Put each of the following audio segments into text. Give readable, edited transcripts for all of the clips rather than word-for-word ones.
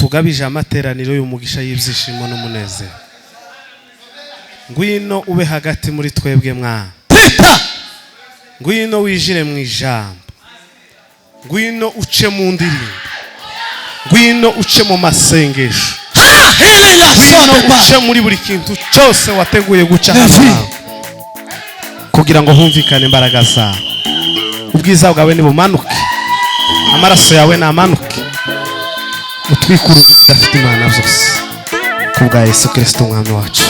Utugabije amateraniro y'umugisha, y'ibyishimo n'umunezero. Ngwino ube hagati muri twebwe, Mwana. Pita. Ngwino wijire mu ijambo, ngwino uce mu ndirimbo, ngwino uce mu masengesho, Healing la ngwino sote ba. uce muri buri kintu cyose wateguye guca Levi. hano kugira ngo humvikane imbaraga zawe. Ubwiza bwawe nibumanuke, amaraso yawe namanuke, utwikure udafite Imana byose, ku bwa Yesu Kirisito Umwami wacu,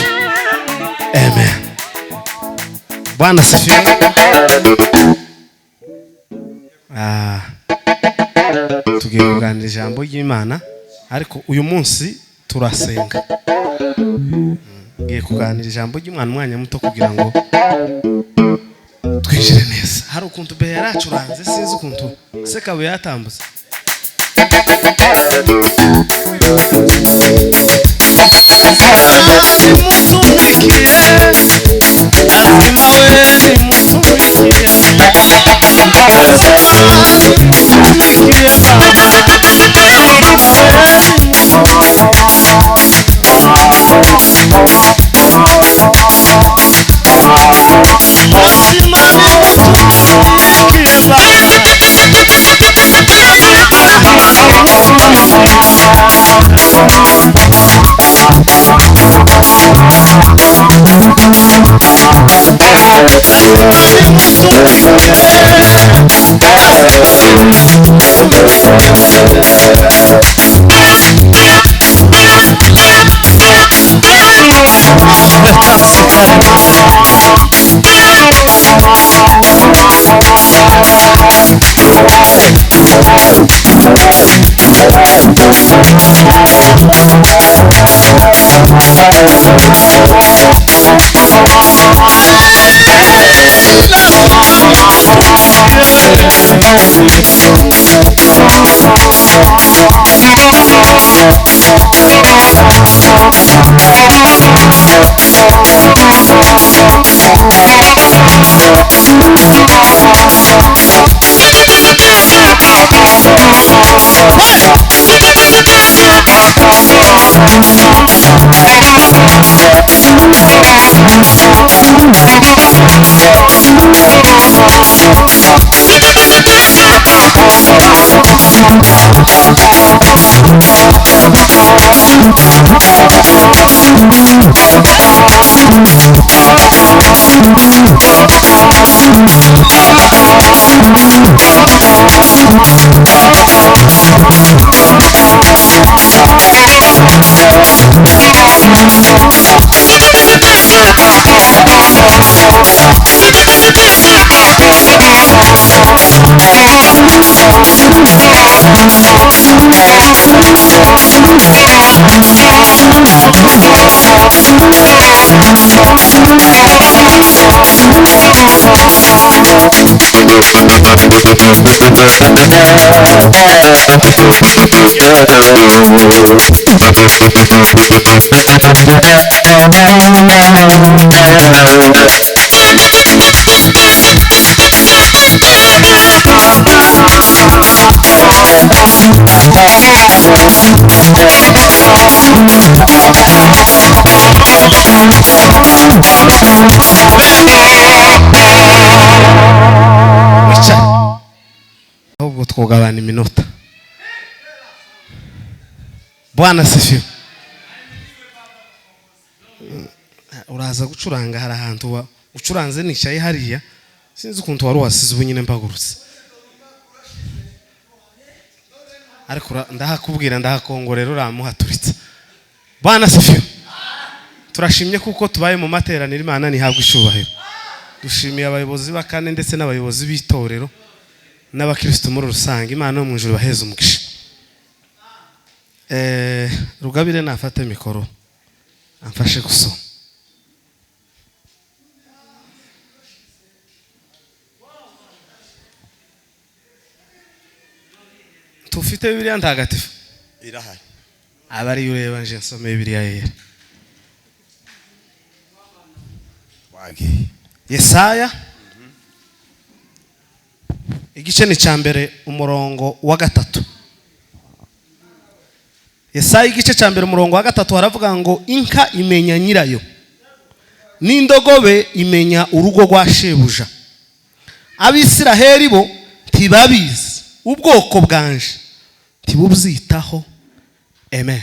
amen. Bwana asifiwe. Tugiye kuganira ijambo ry'Imana, ariko uyu munsi turasenga. Ngiye kuganira ijambo ry'Imana umwanya muto kugira ngo twinjire neza. Hari ukuntu be yaracuranze, sinzi ukuntu Sekabuye yatambutse. Nimutumikiye, lazima we nimutumikiye, lazima nimutumikiye Baba, lazima we. Lazima nimutumikiye Baba. Wicara, ahubwo twugabana iminota. Bwana asifiwe. Uraza gucuranga, hari ahantu ucuranze nicaye hariya, sinzi ukuntu wari wasize. Ubu nyine mpagurutse, ariko ndahakubwira, ndahakongorera, uramuhaturitse. Bwana asifiwe. Turashimye kuko tubaye mu materaniro. Imana ntihabwe icyubahiro. Dushimiye abayobozi b'akane ndetse n'abayobozi b'itorero n'abakristo muri rusange. Imana yo mu ijuru baheze umugisha. Rugabire nafate mikoro amfashe gusoma. Tufite Bibiliya ntagatifu? Irahari. Aba ariyo ureba, nje nsome Bibiliya yera. Wagiye. Yesaya igice ni cya mbere, umurongo wa 3. Yesaya igice cya 1 umurongo wa 3 haravuga ngo inka imenya nyirayo, n'indogobe imenya urugo rwa shebuja. Abisiraheli bo ntibabizi, ubwoko bwanje ntibubyitaho. Amen.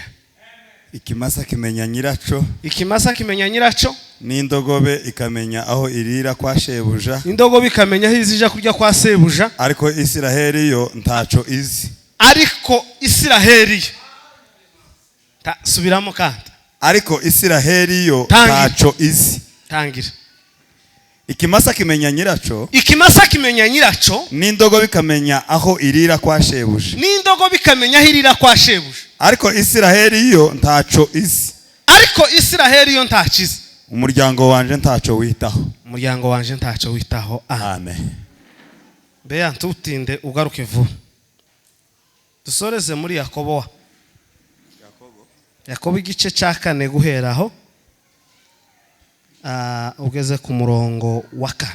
Ikimasa kimenya nyiraco, Ikimasa kimenya nyiraco, n'indogobe ikamenya aho irira kwa shebuja, indogobe ikamenya aho izija kurya kwa sebuja, ariko Isiraheli yo ntaco izi. Ariko Isiraheli ta, subiramo kandi. Ariko Isiraheli yo Tangira. ntaco izi. Tangira. Ikimasa kimenya nyiraco, Ikimasa kimenya nyiraco, n'indogobe ikamenya aho irira kwa shebuja, n'indogobe ikamenya aho irira kwa shebuja, ariko Isiraheli yo ntaco izi. Ariko Isiraheli yo ntakizi. Umuryango wanje ntaco witaho. Umuryango wanje ntaco witaho. Amen. Beya ntutinde, ugaruke vuba. Dusoreze muri Yakobo. Yakobo igice cya 4 guhera aho ugeze ku murongo wa 4.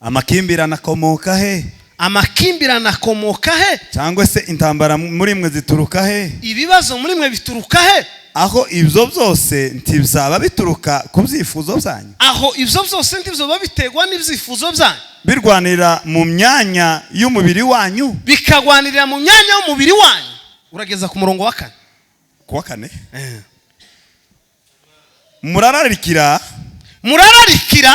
Amakimbirane akomoka he? Amakimbirane akomoka he? Cyangwa se intambara muri mwe zituruka he? Ibibazo muri mwe bituruka he? Aho ibyo byose ntibizaba bituruka ku byifuzo byanyu? Aho ibyo byose ntibyoba biterwa n'ibyifuzo byanyu? Birwanira mu myanya y'umubiri wanyu. Bikagwanirira mu myanya y'umubiri wanyu. Urageza ku murongo wa 4. Kuwa 4. Murararikira, Murararikira,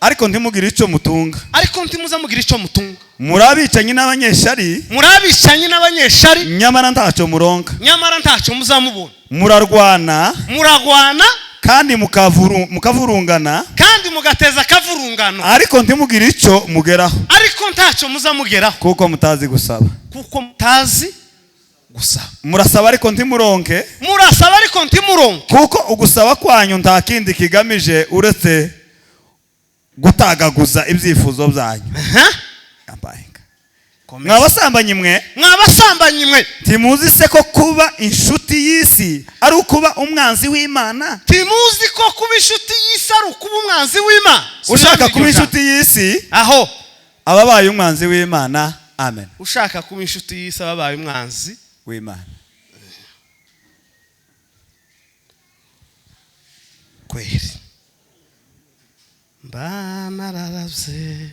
ariko ntimugire icyo mutunga. Ariko ntimuza mugira icyo mutunga. Murabicanyi n'abanyeshari, Murabicanyi n'abanyeshari, nyamara ntacyo muronka. Nyamara ntacyo muzamubona. Murarwana, Muragwana, kandi mukavurungana, kandi mugateza akavurungano, ariko ntimugire icyo mugeraho, ariko ntacyo muzamugeraho, kuko mutazi gusaba. Kuko mutazi gusaba. Murasaba ariko ntimuronke, Murasaba ariko ntimuronke, kuko ugusaba kwanyu nta kindi kigamije uretse gutagaguza ibyifuzo byanyu. Mwabasambanyi mwe, Mwabasambanyi mwe, ntimuzi se ko kuba inshuti y'isi ari ukuba umwanzi w'Imana? Ntimuzi ko kuba inshuti y'isi ari ukuba umwanzi w'Imana? Ushaka kuba inshuti y'isi aho ababaye umwanzi w'Imana. Amen. Ushaka kuba inshuti y'isi ababaye umwanzi w'Imana. Kweri mba nararavye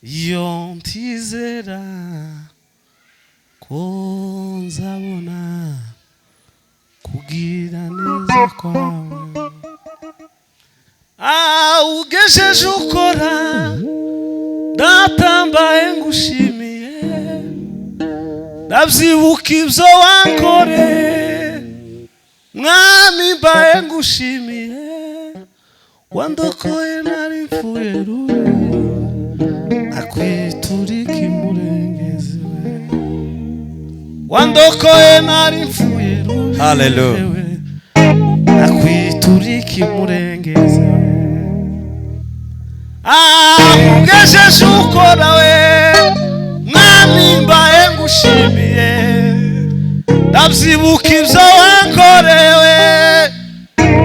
iyo ntizera ko nzabona kugira neza kwawe. Ugejeje ukora, data, mbaye ngushimiye. Ndabyibuka ibyo wankore, mwami, mbaye ngushimiye. Wandokoye nari mfuye rubi, akwiturika imurengezi we. Wandokoye nari mfuye rubi, Hallelujah. akwiturika imurengezi we. Ugejeje ukora we, mwami, mbaye ngushimiye. Ndabyibuka ibyo wankorewe,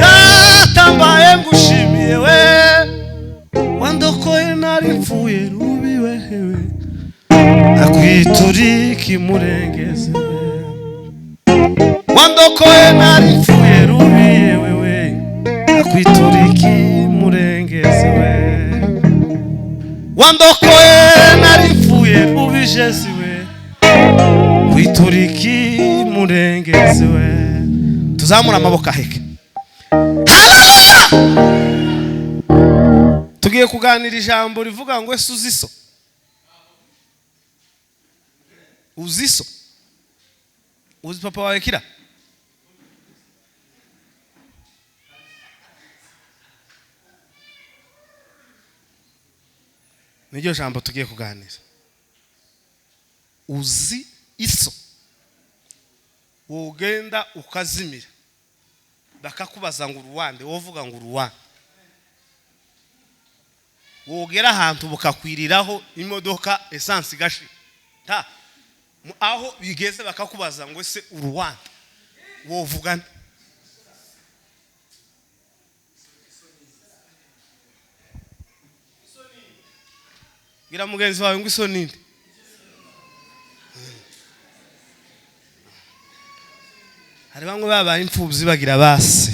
data, mbaye ngushimiye we. Wandokoye nari mfuye rubi wehewe, akwiturika imurengezi we. Wandokoye nari mfuye rubi yewe we, akwiturika imurengezi we. Wandokoye nari mfuye rubi Jesi we, kwiturika imurengezi we. Tuzamura amaboko aheke. Haleluya! Tugiye kuganira ijambo rivuga ngo ese uzi so? Uzi so? Uzi papa wawe kira? Niryo jambo tugiye kuganira. Uzi iso? Wogenda ukazimira, bakakubaza ngo uruwande, wovuga ngo uruwande. Wogera ahantu bukakwiriraho imodoka, essence igashira, ta aho bigeze bakakubaza ngo ese uruwande, wovugana? Bwira mugenzi wawe ngo iso ninde. Hari bamwe babaye imfubyi bagira base.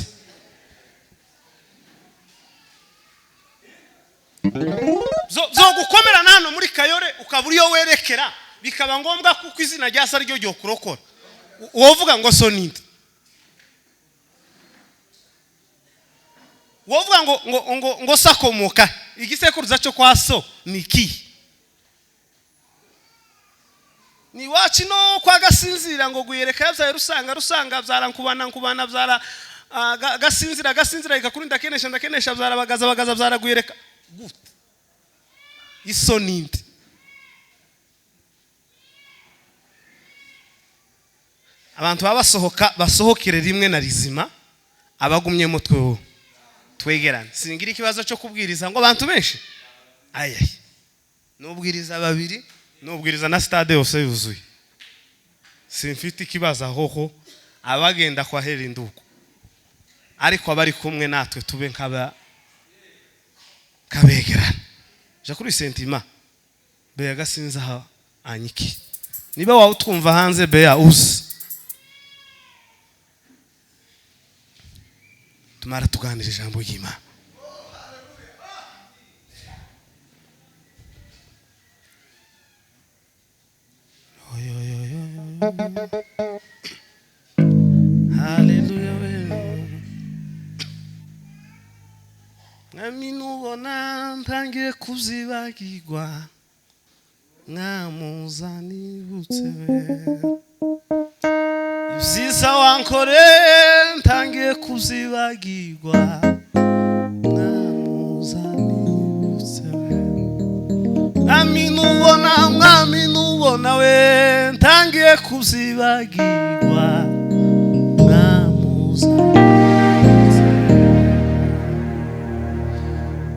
Zo gukomerana hano muri Kayore ukaba uriyo werekera, bikaba ngombwa kuko izina rya se ariryo ryo kurokora. Wovuga ngo so ninde? Wovuga ngo ngo ngo ngo sakomoka igisekuruza cyo kwa so niki? Ni wacu no kwa Gasinzira ngo guyereka yabyaye Rusanga, Rusanga abyara Nkubana, Nkubana abyara Gasinzira, Gasinzira igakuru ndakenesha, ndakenesha abyara Bagaza, Bagaza abyara Guyereka. Gute? Iso ninde? Abantu baba basohoka basohokere rimwe na rizima, abagumyemo twe twegerane. Singira ikibazo cyo kubwiriza ngo abantu benshi, ayayi nubwiriza babiri, nubwiriza na stade yose yuzuye, simfite ikibazo ahoho abagenda kwa hera induko, ariko abari kumwe natwe tube nkaba kabegerana. Ja kuri sentima Bea Gasinza ha anyiki, niba wawe utwumva hanze Bea uzi tumara tuganira ijambo ry'Imana. Haleluya. Mwami nubona ntangiye kuzibagirwa, mwamuzanibutse ibyiza wankore, ntangiye kuzibagirwa, mwamuzanibutse. Mwami nubona, mwami nubona we, ntangiye kuzibagirwa, mwamuzanibutse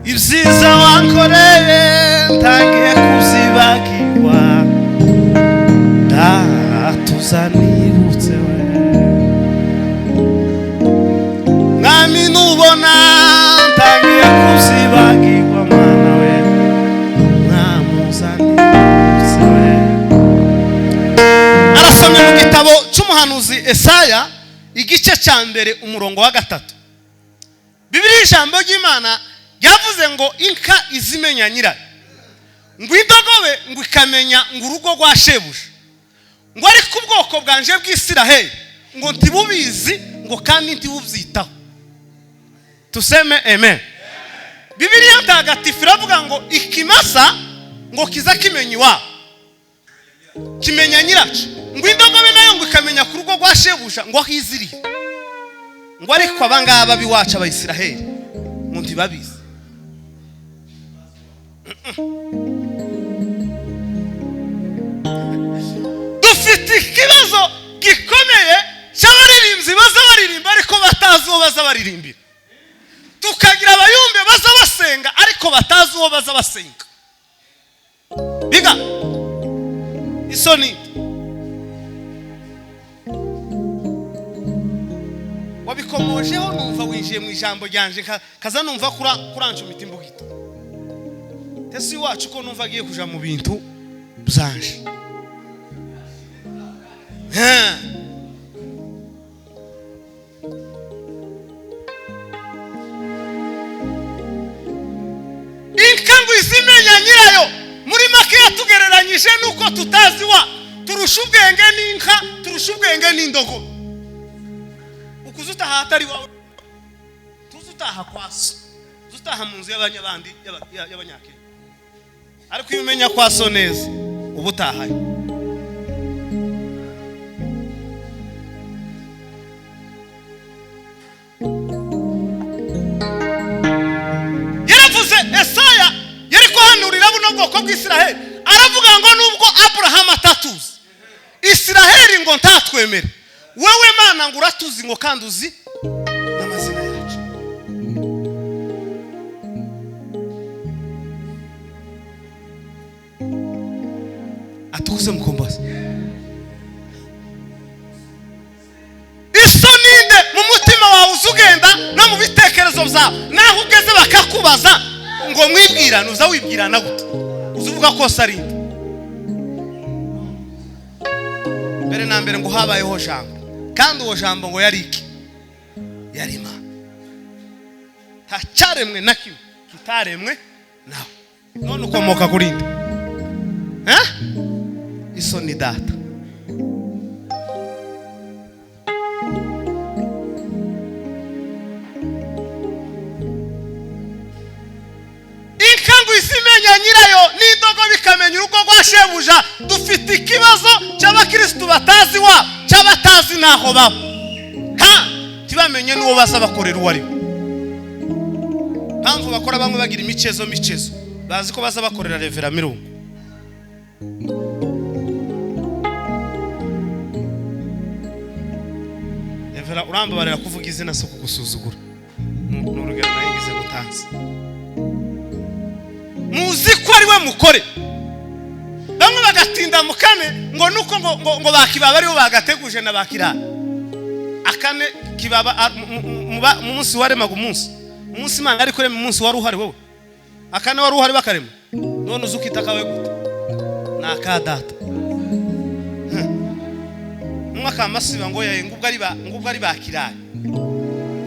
ibyiza wankoreye, ntangiye kuzibagirwa, ndatuzanibutse we. Mwami nubona ntangiye kuzibagirwa, mwana we, mwamuzanibutse we. Arasomye mu gitabo cy'umuhanuzi Esaya igice cya mbere umurongo wa 3. Bibiliya ijambo ry'Imana yavuze ngo inka izimenya nyirayo, ngo indogobe ngo ikamenya ngo urugo rwa shebuja, ngo ariko ubwoko bwanje bw'Isiraheli ngo ntibubizi, ngo kandi ntibubyitaho. Tuseme amen. Bibiliya ntagatifu iravuga ngo ikimasa ngo kiza kimenya iwabo, kimenya nyiraco, ngo indogobe nayo ngo ikamenya ku rugo rwa shebuja ngo aho iziriye, ngo ariko abangaba b'iwacu Abayisiraheli ngo ntibabizi. Dufite ikibazo gikomeye cy'abaririmbyi baza baririmba ariko batazi uwo baza baririmbira, tukagira abayumbe baza basenga ariko batazi uwo baza basenga. Biga isoni wabikomojeho, numva winjiye mu ijambo ryanje kaza numva kurancumita imbugita. Ese iwacu ko numva agiye kuja mu bintu byanje. Inka ngo izimenya nyirayo, muri make yatugereranyije nuko tutazi wa turusha ubwenge n'inka, turusha ubwenge n'indogo. Ukuze utaha atari wawe, tuzi utaha kwa so, tuzi utaha mu nzu y'abanyabandi y'abanyakenya, ariko iyo umenya kwa so neza uba utahaye. Yaravuze Esaya yari kuhanurira buno bwoko bw'Isiraheli, aravuga ngo nubwo Abraham atatuzi, Isiraheli ngo ntatwemere, wewe Mana ngo uratuzi ngo kandi uzi n'amazina yacu. Atukuze mukombozi. Iso ninde mu mutima wawe uzugenda no mu bitekerezo byawe, naho ugeze bakakubaza ngo mwibwirane, uza wibwirana gute? Uzuvuga ko ari nde? Mbere na mbere ngo habayeho jambo, Kandi uwo jambo ngo yari iki? Yari Imana. Nta cyaremwe na kimwe kitaremwe nawe. None ukomoka kuri nde? Eh? Iso ni data. Inkangu isimenya nyirayo n'indogobe ikamenya urugo rwa shebuja. Dufite ikibazo cy'abakirisitu batazi wa cy'abatazi n'aho baba, kandi ntibamenye n'uwo baza bakorera uwo ari we. Mpamvu bakora bamwe bagira imicezo micezo, bazi ko baza bakorera Revera Mirungu. Revera, urambabarira kuvuga izina si ukugusuzugura, ni urugero nayigize mutanzi. Muzi ko ari we mukore. Bamwe bagatinda mu kane ngo nuko ngo bakibaba aribo bagateguje na bakirara. Akane kibaba mu munsi waremaga umunsi. Umunsi Imana yari kurema umunsi wari uhari wowe. Akane wari uhari bakarema. None uzi ukita kawe gute? Ni aka data. Umwe akamasiba ngo yaye ngubwo ari ba ngubwo ari bakiraye.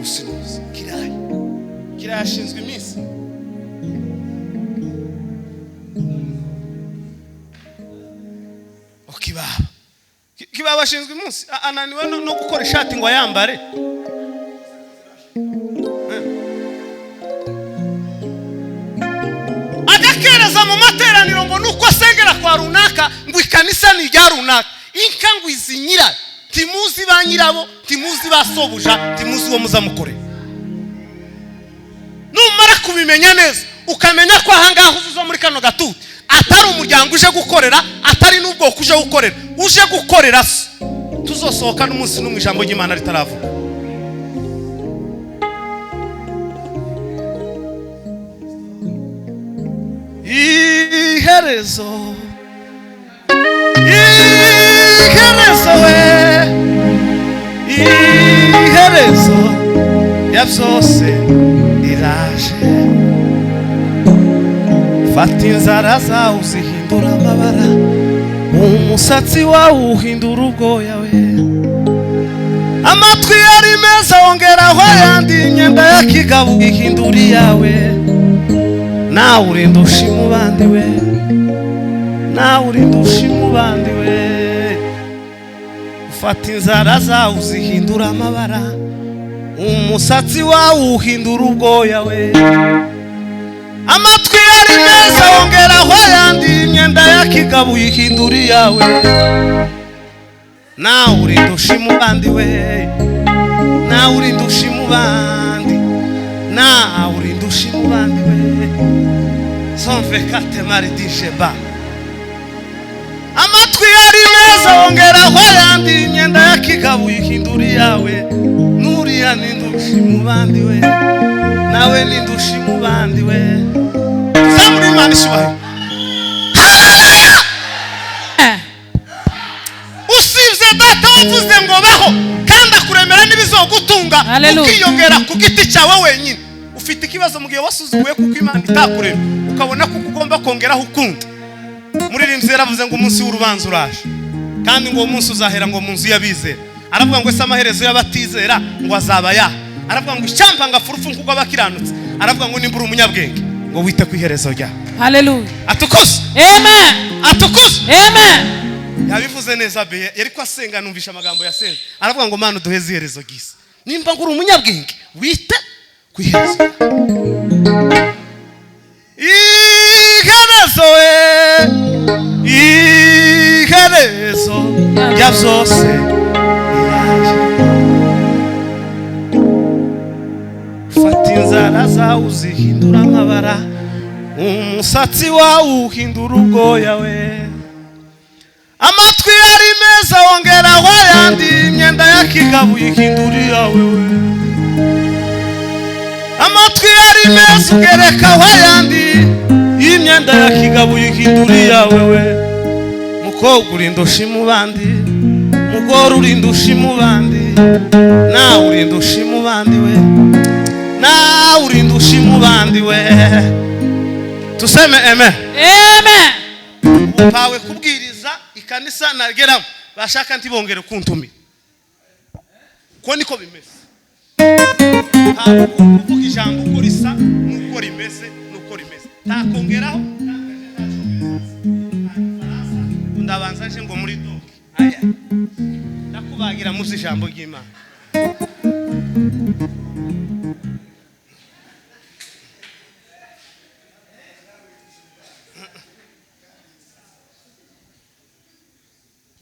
Usinuzi kiraye. Kiraye ashinzwe iminsi. Kibaba kibaba ashinzwe umunsi, ananiwe no gukora ishati ngo ayambare. Agakereza mu materaniro ngo nuko asengera kwa runaka ngo ikanisa ni rya runaka. Inka ngo izi nyira, ntimuzi ba nyirabo, ntimuzi ba sobuja, ntimuzi uwo muzamukorera. Numara kubimenya neza ukamenya ko ahangaha uvuze muri kano gatuti atari umuryango uje gukorera, atari n'ubwoko uje gukorera, uje gukorera se. Tuzosohoka n'umunsi n'umwe ijambo ry'Imana ritaravuga. Iherezo, iherezo we, iherezo ya byose riraje. Fata inzara zawe uzihindura amabara, umusatsi wawe uhindura ubwoya we. Amatwi yari meza wongeraho ayandi, imyenda ya kigabo ihindura iyawe. Nawe urinda ushima ubandi we, nawe urinda ushima ubandi we. Ufata inzara zawe uzihindura amabara, umusatsi wawe uhindura ubwoya we. Amatwi yari meza wongeraho ayandi, imyenda ya kigabo uyihindura iyawe. Nawe urinda ushima ubandi we, nawe urinda ushima ubandi, nawe urinda ushima ubandi we. Somve kate mari dijeba. Amatwi yari meza wongeraho ayandi, imyenda ya kigabo uyihindura iyawe. Nuriya ninda ushima ubandi we, nawe ninda ushima ubandi we. Tuzamure Imana ishyuhaye. Usibye data wavuze ngo baho kandi akuremera n'ibizogutunga, ukiyongera ku giti cyawe wenyine. Ufite ikibazo mu gihe wasuzuguye kuko Imana itakuremye, ukabona kuko ugomba kongeraho ukundi. Muririmbyi yaravuze ngo umunsi w'urubanza uraje, kandi ngo uwo munsi uzahera ngo mu nzu y'abizera. Aravuga ngo ese amaherezo y'abatizera ngo azaba ya. Aravuga ngo icyampa ngafurufu nkuko abakiranutse. Aravuga ngo nimba uri umunyabwenge ngo wite ku iherezo ryawe. Haleluya. Atukuze. Amen. Atukuze. Amen. Yabivuze neza be, yari ko asenga numvisha amagambo yasenze. Aravuga ngo Mana uduheze iherezo gisa. Nimba nguri umunyabwenge wite ku iherezo. Iherezo we, iherezo rya byose riraje. Fata inzara zawe uzihindura amabara, umusatsi wawe uhindura ubwoya we. Amatwi yari meza wongeraho ayandi, imyenda ya kigabo uyihindura iyawe we. Amatwi yari meza ugerekaho ayandi, imyenda ya kigabo uyihindura iyawe we. Mukobwa urinda ushima ubandi, mugore urinda ushima ubandi, nawe urinda ushima ubandi we, nawe urinda ushima ubandi we. Tuseme amen. Amen. Upawe kubwiriza ikanisa nageramo bashaka ntibongere kuntumira. Uko niko bimeze. Ntabwo kuvuga ijambo uko risa n'uko rimeze n'uko rimeze, ntakongeraho ndabanza nje ngo muri doki aya ndakubagira muzi ijambo ry'Imana.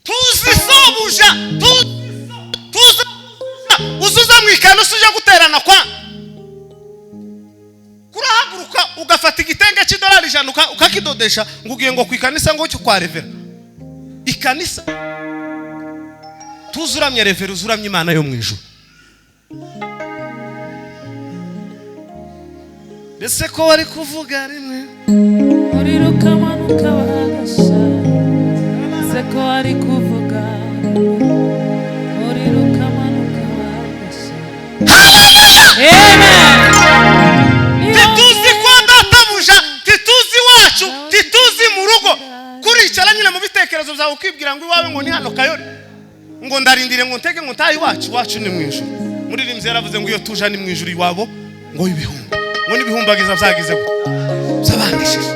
Tuzi sobuja, tuzi uzuza mwikano suje guterana kwa kurahaguruka ugafata igitenge cy'idolari 100 ukakidodesha ngo ugiye ngo kwikanisa ngo cyo kwa revera ikanisa. Tuzuramye revera, uzuramye Imana yo mu ijuru. Mbese ko wari kuvuga rimwe Umuriro ukamanuka bagasha, se ko wari kuvuga rimwe, umuriro ukamanuka bagasha. Amen. Tituzi kwa databuja, tituzi iwacu, tituzi mu rugo. Kuricara nyine mu bitekerezo byawe ukibwira ngo iwawe ngo ni hano Kayore, ngo ndarindire ngo ntege ngo ntahe iwacu. Iwacu ni mu ijuru. Muririmbyi yaravuze ngo iyo tuja ni mu ijuru iwabo ngo ibihumbi, ngo n'ibihumbagiza byagize byabangishije.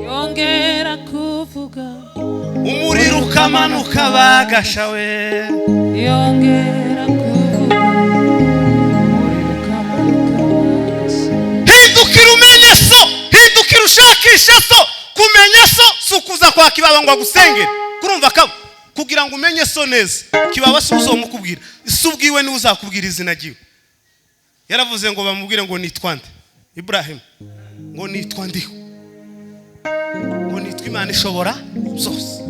Yongera kuvuga Umuriro ukamanuka bagasha we, yongera kuvuga umuriro ukamanuka bagasha. Hindukira umenye so, hindukira ushakishe so. Kumenya so si ukuza kwa kibaba ngo agusengere. Kurumva kabo kugira ngo umenye so neza, kibaba si uzomukubwira, si ubwiwe niwe uzakubwira izina ryiwe. Yaravuze ngo bamubwire ngo nitwa nde? Ibrahim ngo nitwa ndiho, ngo nitwa Imana ishobora byose.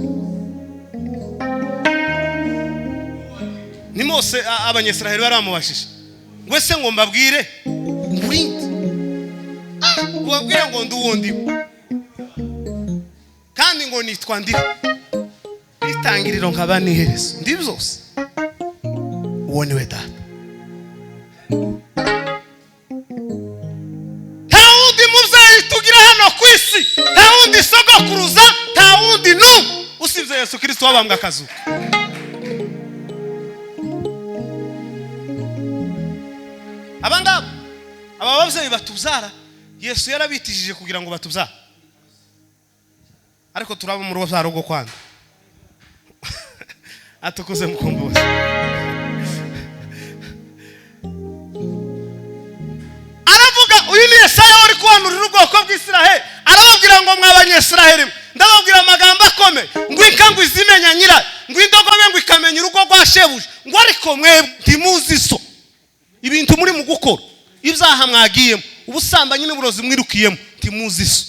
Ni Mose Abanyisiraheli baramubashije ngo ese ngo mbabwire ngurinde, ubabwire ngo ndi uwo ndiwe, kandi ngo nitwa ndiho, itangiriro nkaba n'iherezo, ndi byose, uwo niwe data. Nta wundi mubyeyi tugira hano ku isi, nta wundi sogokuruza, nta wundi n'umwe usibye Yesu Kristo wabambwe akazuka. Aba ngaba, aba babyeyi batubyara, Yesu yarabitishije kugira ngo batubyare, ariko turaba mu rubyaro rwo kwanga. Atukuze mukombozi. Aravuga uyu ni Yesaya wari kuhanurira ubwoko bw'Isiraheli, arababwira ngo mwa Banyisiraheli, ndababwira amagambo akomeye, ngo inka ngo izimenya nyirayo, ngo indogobe ngo ikamenya urugo rwa shebuja, ngo ariko mwebwe ntimuzi so. Ibintu muri mu gukora, ibyaha mwagiyemo, ubusambanyi n'uburozi mwirukiyemo, ntimuzi so.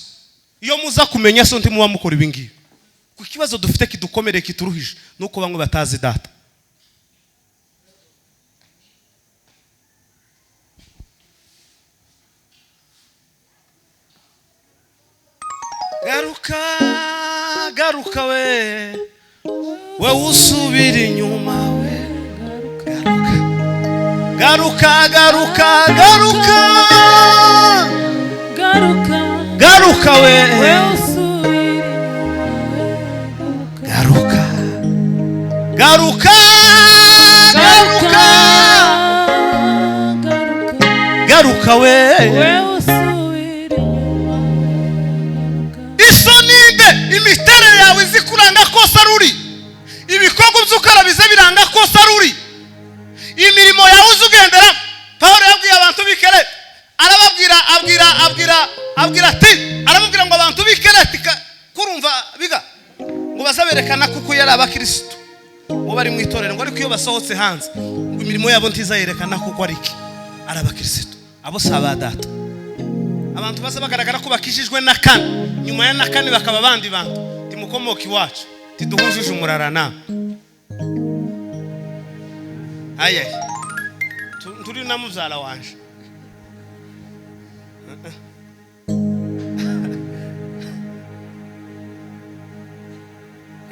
Iyo muza kumenya so ntimuba mukora ibi ngibi. Ku kibazo dufite kidukomereye kituruhije nuko bamwe batazi data. Garuka, garuka we, we usubira inyuma we, garuka, garuka, garuka, garuka, Garuka, garuka we, we usubira inyuma, garuka, garuka, garuka, garuka, garuka we, we usubira inyuma, garuka. Isonide imiterere yawe izikuranga kose ari uri, ibikorwa by'ukarabize biranga kose ari uri, imirimo yawe uzugendera. Pawulo yabwiye abantu b'i Kerete, arababwira, abwira, abwira, abwira ati, aramubwira ngo abantu b'i Kerete kurumva biga ngo bazaberekana kuko yari abakristo ngo bari mu itorero, ngo ariko iyo basohotse hanze ngo imirimo yabo ntizayerekana kuko ari iki, ari abakristo. Abo si aba data. Abantu baza bagaragara ko bakijijwe na kane, nyuma ya na kane bakaba abandi bantu. Timukomoka iwacu, tiduhujije umurara nawe. Ayaye, turi na mubyara wanje.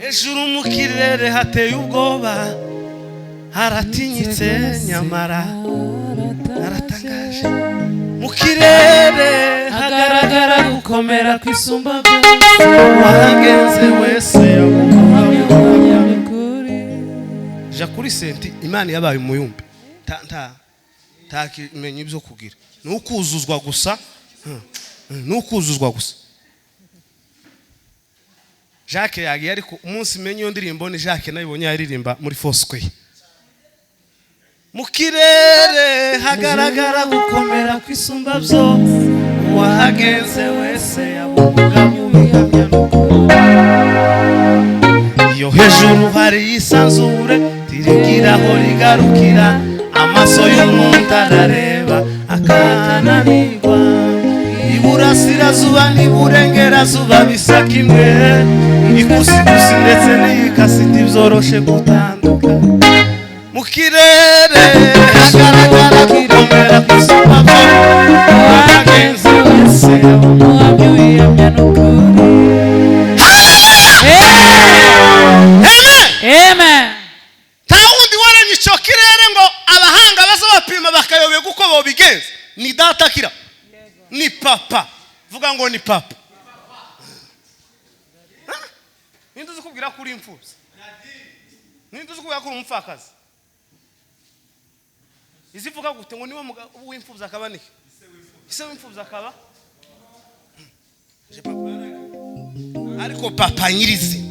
Ejuru mu kirere hateye ubwoba, haratinyitse nyamara haratangaje. Mu kirere hagaragara gukomera kwisumba byose, wagenze wese uhamya ukuri. Ja kuri Kuri senti Imana yabaye umuyumbi, ntakimenya ibyo kugira, ni ukuzuzwa gusa, ni ukuzuzwa gusa. Jacques yagiye, ariko umunsi menye iyo ndirimbo ni Jacques nayibonye yaririmba muri Foursquare. Mu kirere hagaragara gukomera kw'isumba byose, uwahagenze wese yabunga mu bihamya. Iyo hejuru hari isanzure tirigiraho rigarukira, amaso y'umuntu arareba akananirwa. Iburasirazuba n'iburengerazuba bisa kimwe, ikusikusi ndetse n'ikasiti byoroshe gutanduka. Mu kirere hagaragara gukomera kw'isumba byose, uwahagenze wese Umuhamya ubihamya n'ukuri. Amen. Amen. Nta wundi waremye icyo kirere ngo abahanga baza bapima bakayoberwa uko bobigenza, ni data kira, ni papa. Vuga ngo ni papa. Ha? Ninde uzi kubwira ko uri imfubyi? Ninde uzi kubwira ko uri umupfakazi? Izivuga gute ngo niwe w'imfubyi akaba niki? Ise w'imfubyi akaba Je papa yaragiye. Ariko papa nyirizina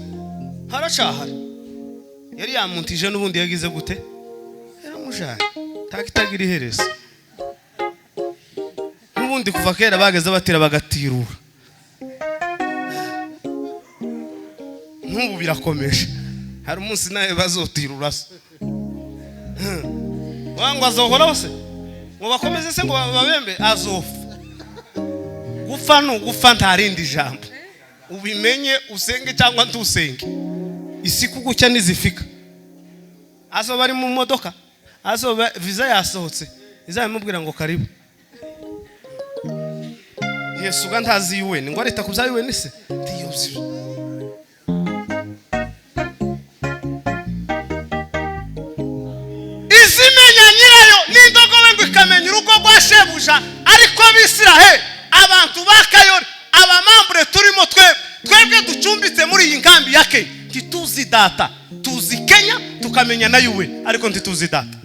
haracahari, yari yamuntije n'ubundi yagize gute? Yaramujanye, takitagira iherezo. N'ubundi kuva kera bageze batira bagatirura, n'ubu birakomeje. Hari umunsi nawe bazotirura se ngo azohora se ngo bakomeze se ngo babembe, azofa. Gupfa ni ugupfa, nta rindi jambo. Ubimenye usenge cyangwa ntusenge, isi kugucya nizifika. Azoba ari mu modoka, azoba visa yasohotse, izabimubwira ngo karibu. Yesu ga ntazi UN, ngo arita kubya UN se ndiyobye. Izimenya nyirayo n'indogobe ngo ikamenya urugo rwa shebuja. Ariko abisiraheli, abantu ba Kayori, abamambure turimo twebwe ducumbitse muri iyi nkambi ya Kenya, ntituzi data. Tuzi Kenya tukamenya na UN, ariko ntituzi data,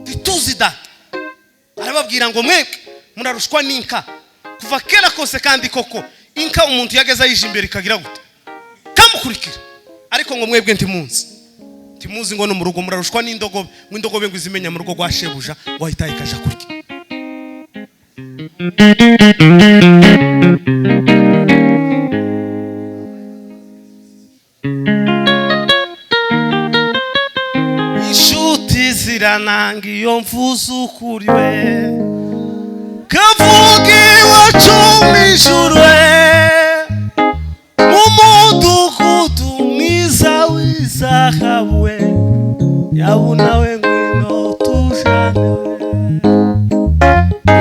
ntituzi data. Arababwira ngo mwebwe murarushwa n'inka kuva kera kose, kandi koko inka umuntu yageze ayije imbere ikagira gute? Kamukurikira. Ariko ngo mwebwe ntimunzi, ntimuzi ngo no mu rugo murarushwa n'indogobe, ngo indogobe ngo izimenya mu rugo rwa shebuja ngo ahita ikaja kurya. Inshuti zirananga iyo mvuze ukuri we, kavuga iwacu mu ijuru we, mu mudugudu mwiza w'izahabu we, yabuna we ngwino tujane we.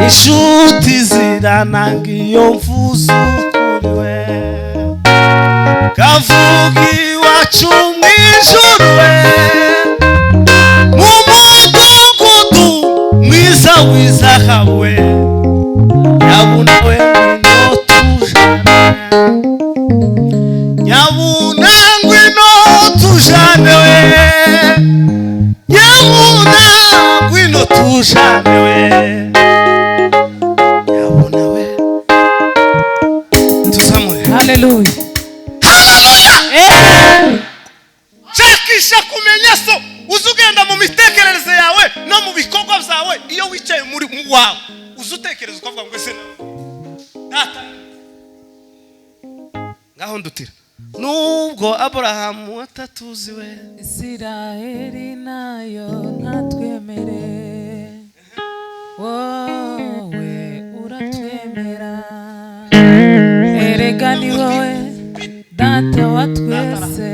Inshuti zirananga iyo mvuze ukuri we, kavuga iwacu mu ijuru we, mu mudugudu mwiza w'izahabu we, yabuna we ngwino tujane, nyabuna ngwino tujane we, nyabuna ngwino tujane we, nyabuna we. Tuzamure. Hallelujah. Haleluya. Amen. Shakisha kumenya so, uze ugenda mu mitekerereze yawe no mu bikorwa byawe. Iyo wicaye muri mu wawe uze utekereza ukavuga ngo ese data ngaho ndutira, nubwo Aburahamu atatuzi we, Isiraheli nayo ntatwemere, wowe uratwemera. Erega ni wowe data wa twese,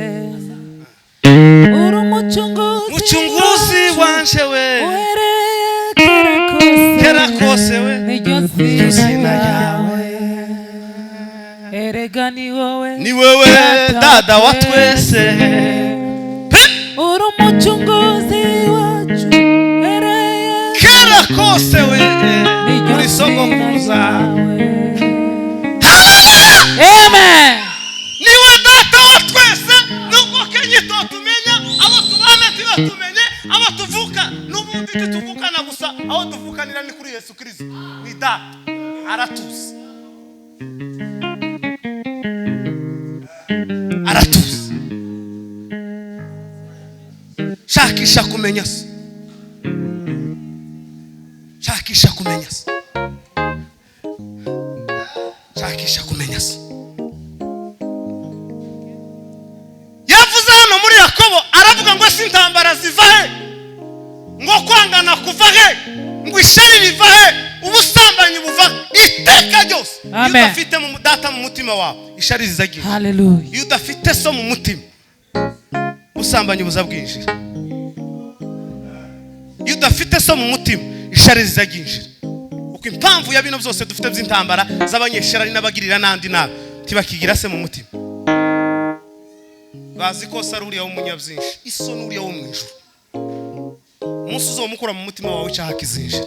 uri umucunguzi, mucunguzi wanje we, uhereye kera kose, kera kose we, niryo zina zina ryawe. ryawe. Erega ni wowe, Ni wewe dada wa twese, Pe! uri umucunguzi wacu, uhereye Kera kose we, niryo uri zina sogokuruza. ryawe. Haleluya. Amen. Niwe data wa twese. Yesu Kristo ni data aratuzi aratuzi. Shakisha kumenya se, shakisha kumenya se, shakisha kumenya se. Yavuze hano muri Yakobo aravuga ngo si intambara ziva he, ngo kwangana kuva he, ngo ishari riva he, ubusambanyi buva iteka ryose. Iyo udafite mu data mu mutima wawe ishari rizagira. Hallelujah. Iyo udafite so mu mutima ubusambanyi buza bwinjira. Iyo udafite so mu mutima ishari rizaginjira. Uko impamvu ya bino byose dufite by'intambara z'abanyesharari n'abagirira n'andi nabi tibakigira se mu mutima. Bazi ko sari uriya w'umunyabyinshi, iso n'uriya wo mu ijuru. Umunsi uzomukura mu mutima wawe icyaha kizinjira.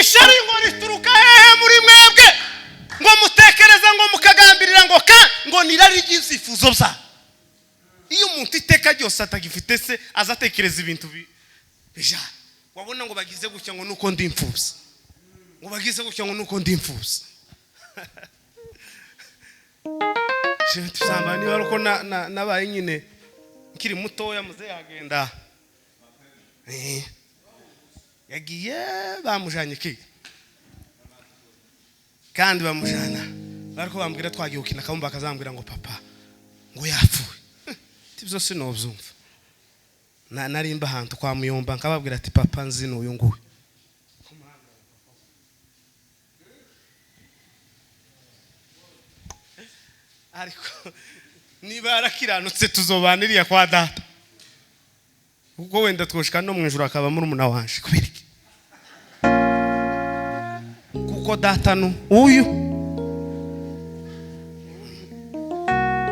Ishari ngo rituruka hehe muri mwebwe, ngo mutekereza ngo mukagambirira ngo ka ngo nirari ry'ibyifuzo bya. Iyo umuntu iteka ryose atagifite se azatekereza ibintu bijana. Wabona ngo bagize gutya ngo nuko ndi imfubyi, ngo bagize gutya ngo nuko ndi imfubyi. Shewe tuzamba niba aruko nabaye nyine nkiri mutoya muze yagenda. Yagiye bamujanye ki kandi bamujana bariko bambwira twagiye gukina kabumba akazambwira ngo papa ngo yapfuye. Tibyo sinobyumva. Narimba ahantu kwa muyomba nkababwira ati papa nzi n'uyu nguyu. Ariko niba yarakiranutse tuzobaniriya kwa data, kuko wenda twoshika no mu ijuru akaba murumuna wanje. Kubera iki? Kuko data nu uyu,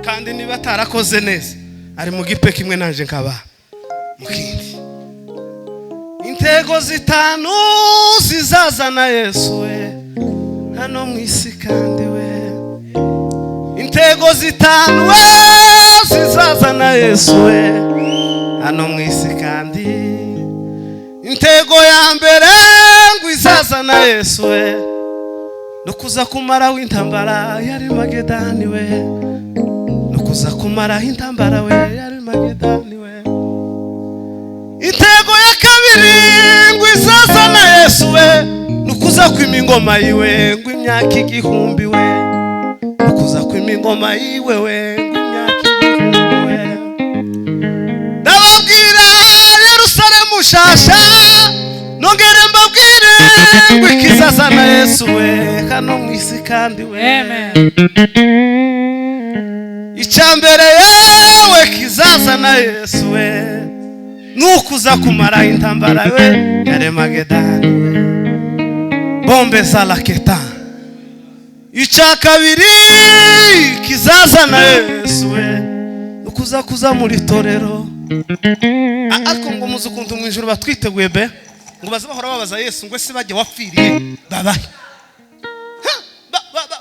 kandi niba atarakoze neza ari mu gipe kimwe nanje nkaba mu kindi. Intego zitanu zizazana Yesu we hano mu isi kandi we. Intego zitanu we zizazana Yesu we hano mu isi kandi. Intego ya mbere ngo izazana Yesu we no kuza kumara intambara yari Magedani we, no kuza kumara intambara we yari Magedani we. Intego ya kabiri ngo izazana Yesu we no kuza kwima ingoma yiwe ngo imyaka igihumbi we, no kuza kwima ingoma yiwe we ngo imyaka igihumbi we. Ndababwira Yerusalemu shasha, nongere mbabwire ngo ikizazana Yesu we hano mu isi kandi we. Amen. Icyambere yewe kizazana Yesu we nukuza kumara intambara we yari Magedani we, bombe za raketa. Icya kabiri kizazana Yesu we nukuza kuza muri torero. Ariko ngo muzi ukuntu mu ijuru batwiteguye be, ngo baze bahora babaza Yesu ngo ese bajye wapfiriye babahe.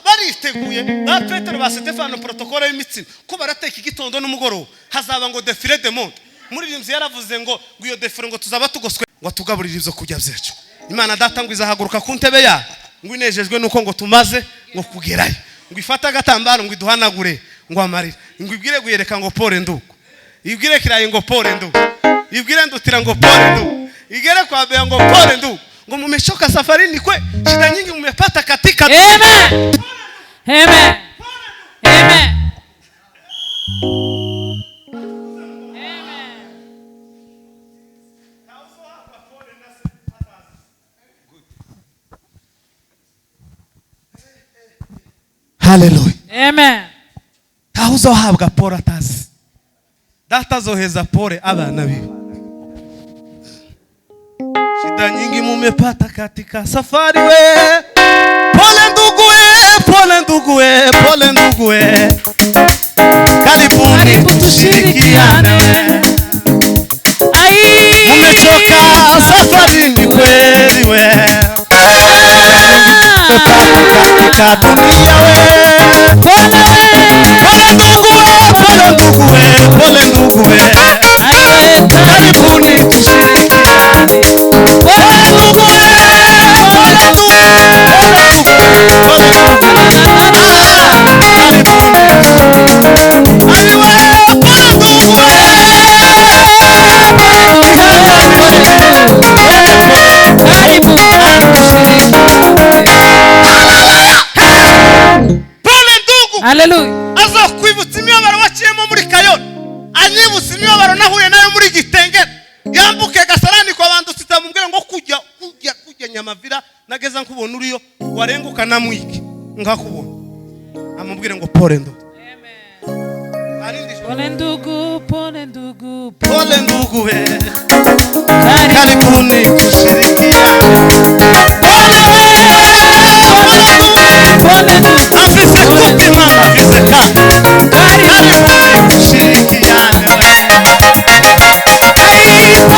Bariteguye ba Petero ba Stefano protocole y'imitsima ko barateka igitondo n'umugoroba hazaba ngo défilé de monde. Muri rimzi yaravuze ngo iyo défilé ngo tuzaba tugoswe ngo tugaburire ibyo kurya byacu. Imana data ngo izahaguruka ku ntebe ya ngo inejejwe nuko ngo tumaze ngo kugerayo, ngo ifate agatambaro ngo iduhanagure ngo amarira, ngo ibwire guyereka ngo pole nduko, ibwire kirayi ngo pole nduko, ibwire ndutira ngo pole nduko, igere kwa bea ngo pole nduko, ngo mumechoka safarini kwe shida nyingi mmepata katika. Amen. Amen. Amen. Amen. Hallelujah. Amen. Tahuzohabwa pole atazi. Data zoheza pole abana biwe. Shida nyingi mumepata katika safari we. Pole ndugu we, pole ndugu we, pole ndugu we. Karibuni tushirikiane. Ai. Mumechoka safari ni kweli we. Katika dunia we. Pole we. Pole ndugu we, pole ndugu we, pole ndugu we. Ai, nkubona uriyo warenguka namwike ngakubona amubwire ngo pole ndo. Pole ndugu, pole ndugu, pole ndugu we, karibuni tushirikiane. Pole pole ndugu, afise kupi mama afise ka, karibuni tushirikiane. Pole ndugu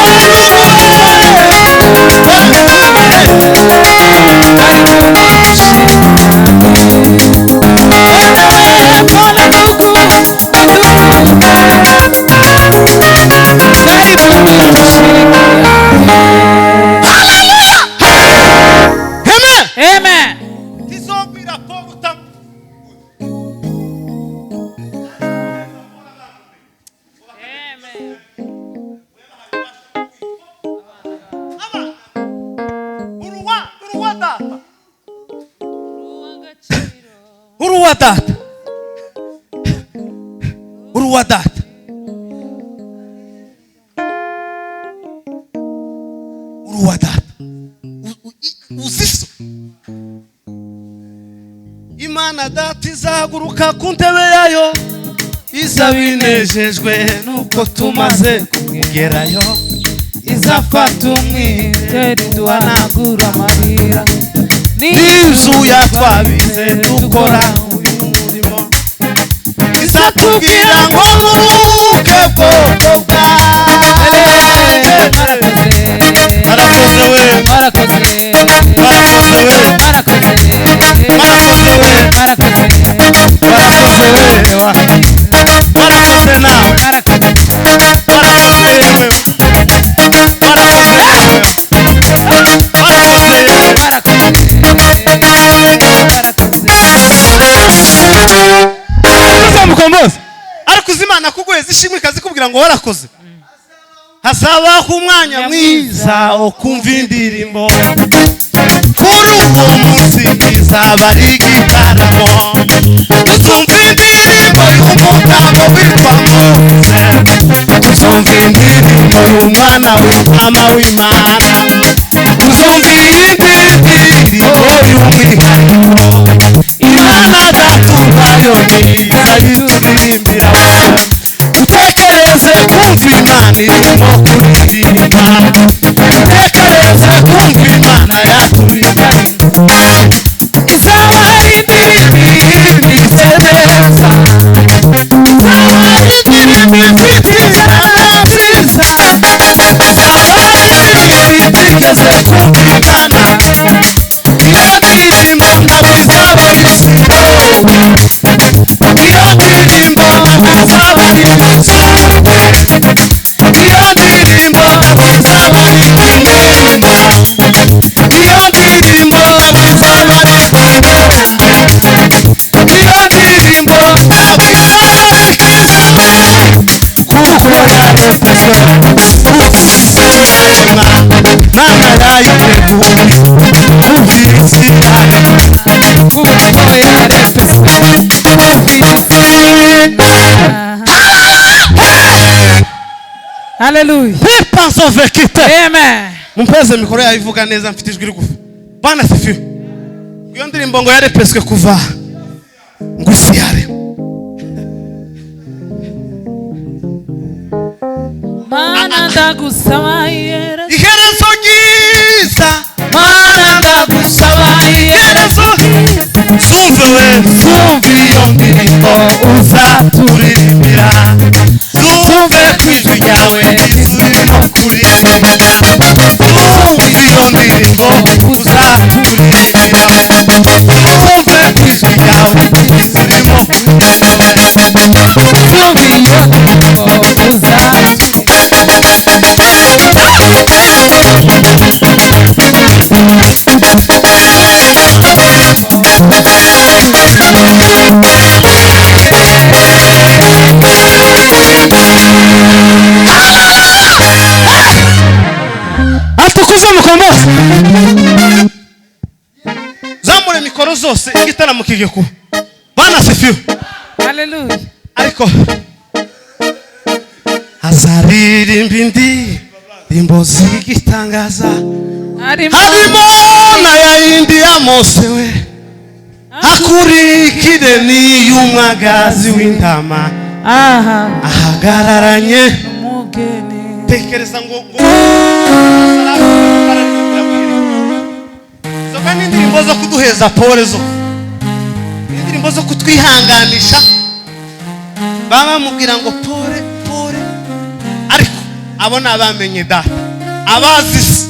we, pole ndugu we, pole ndugu, karibuni tushirikiane. Amen. Amen. Tizogwira Paul utam. Amen. Uruwa, uruwa data. Uruwa data. Uruwa data. Uruwa data. Uziso. Imana data izahaguruka ku ntebe yayo, izabinejejwe nuko tumaze kugerayo, Izafata umwitero iduhanagura amarira, n'izuya twabize dukora uyu murimo, izatubwira ngo muruhuke bwoko bwanjye. Barakoze, Barakoze we, barakoze, barakoze we, barakoze, barakoze we, barakoze, barakoze we, barakoze nawe, barakoze, barakoze yewe, barakoze yewe, barakoze yewe. Barakoze, barakoze. Uzamukomboza ariko uzi Imana kuguheza ishimwe ikazikubwira ngo warakoze. Hazabaho umwanya mwiza wo kumva indirimbo, kuri uwo munsi izaba ari igitaramo, tuzumva indirimbo y'umugabo witwa Mose, tuzumva indirimbo y'umwana w'intama w'Imana, tuzumva indirimbo y'umwihariko Imana data ubwayo izayituririmbira. Utekereze kumva Imana irimo kuririmba, utekereze kumva Imana yaturirimba, izaba ari indirimbo imeze neza, izaba ari indirimbo ifite injyana nziza, izaba ari indirimbo itigeze kumvikana. Iyo ndirimbo ntabwo izaba ari isibo, iyo ndirimbo ntabwo izaba ari inzumbi, iyo ndirimbo ntabwo izaba ari indirimbo, iyo ndirimbo ntabwo izaba ari indirimbo, iyo ndirimbo ntabwo izaba ari ikizami, kuko yarepeswe kuva isi yaremwa, Mana yayiteguye kuva isi yaremwa. Kuko yarepeswe kuva isi. Hallelujah. People of Kite. Amen. Mumpeze mikoro yayivuga neza mfite ijwi rigufi. Bwana sifiwe. Iyo ndirimbo ngo yarepeswe kuva ngo isi yaremwa. Mana ndagusaba iherezo, Iherezo ryiza, Mana ndagusaba iherezo, iherezo. Zumve we, zumve iyo ndirimbo uzaturirimbira, zumve ku ijwi ryawe rizurimo kuririmba, zumve iyo ndirimbo uzaturirimbira, zumve ku ijwi ryawe rizurimo kuririmba. Zumva iyo ndirimbo uzaturirimba. Atukuze mukombozi. Zamure mikoro zose igitaramo kigiye kuba. Bwana sifiwe. Hallelujah. Ariko azaririmba indirimbo z'igitangaza, Harimo na ya yindi ya Mose we, akurikire n'iy'umwagazi w'intama ahagararanye umugeni. Tekereza ngo izo kandi indirimbo zo kuduheza pole, zo indirimbo zo kutwihanganisha, baba bamubwira ngo pole pole, ariko abo ni abamenye data, abazi isi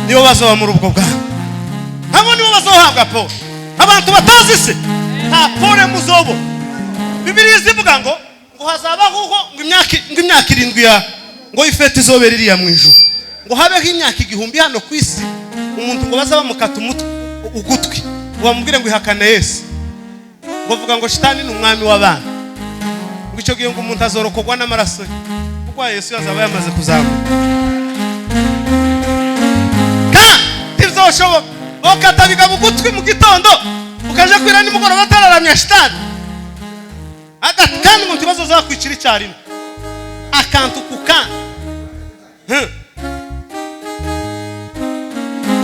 nibo bazoba muri ubwo bwami, abo nibo bazohabwa pole. Abantu batazi isi nta pole muzobo. Bibiliya izivuga ngo hazabaho ngo imyaka 7 ya ngo ifete izobera iriya mu ijuru, ngo habeho imyaka 1000 hano ku isi, umuntu ngo bazaba mukata umutwe ugutwi ngo bamubwire ngo ihakane Yesu, ngo vuga ngo shitani ni umwami w'abana, ngo icyo gihe ngo umuntu azorokogwa n'amaraso ye, kuko Yesu yazaba yamaze kuzamuka. Kandi ntibizoshoboka bakata bigaba ugutwi mu gitondo ukaje kwira nimugoroba batararamya shitani, kandi ngo ntibazo zakwicira icyarimwe, akantu ku kandi.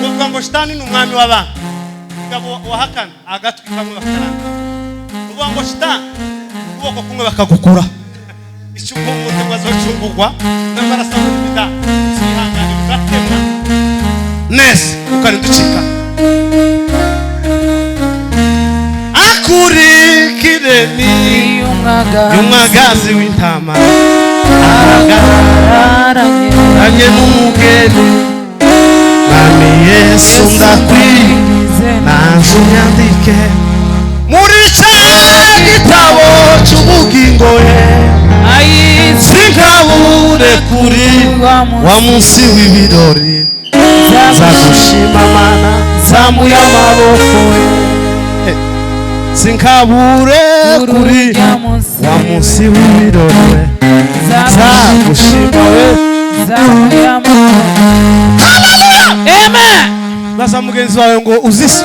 Uvuga ngo shitani ni umwami w'abana, mugabo wahakana agatwi kamwe bakaranga, uvuga ngo shitani ukuboko kumwe bakagukura, icyo umuntu ngo azocungurwa n'amaraso y'umubida, sihangane ugatemwa neza ukarinda ucika. Akurikire ni y'umwagazi w'intama ahagararanye n'umugeni, Mwami Yesu ndakwinginze nanjye unyandike muri cya gitabo cy'ubugingo ye, sinkabure kuri wa munsi w'ibirori, nzagushima Mana nzamuye amaboko ye, sinkabure kuri wa munsi w'ibirori, nzagushima we. Amen. Baza mugenzi wawe ngo uzise.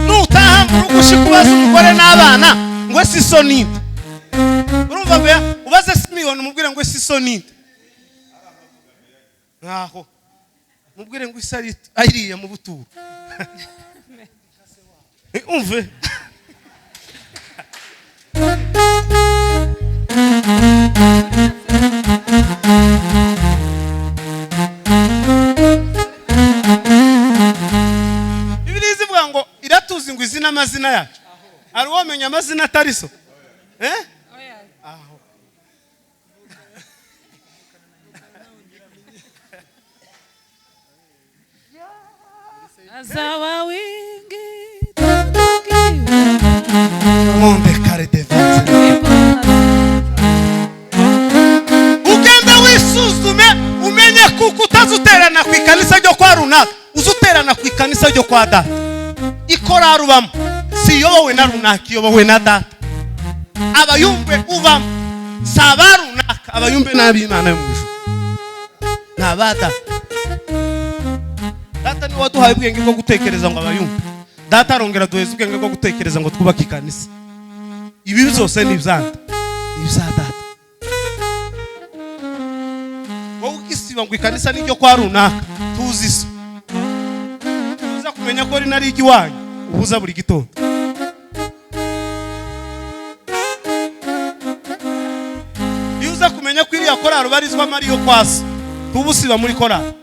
Nutaha mu rugo ushikubaza umugore n'abana ngo si so ninde, urumva ngo ubaze Simiyoni umubwire ngo si so ninde, nkaho mubwire ngo isi ariya mu buturo. Umve Bibiliya ivuga ngo iratuzi ngo izina amazina yacu, ari womenya amazina atari so. Aho Azawa wingi monde kare de vente. Ugenda wisuzume umenye kuko utazuterana ku ikanisa ryo kwa runaka, uzuterana ku ikanisa ryo kwa data. Ikorari ubamo si yobowe na runaka, iyobowe na data. Abayumbe ubamo si aba runaka, abayumbe n'ab'Imana yo mu ijuru, ni aba data. Data niwe waduhaye ubwenge bwo gutekereza ngo abayumbe, data arongera duheza ubwenge bwo gutekereza ngo twubake ikanisa. Ibi byose ni ibyanda, ibya data. Wowe ukisiba ngo ikanisa n'iryo kwa runaka, tuzi so, tuza kumenya ko rinari iwanyu, ubuza buri gitondo. Iyo uza kumenya ko iriya korari ubarizwamo ariyo kwasa, tubusiba muri korari.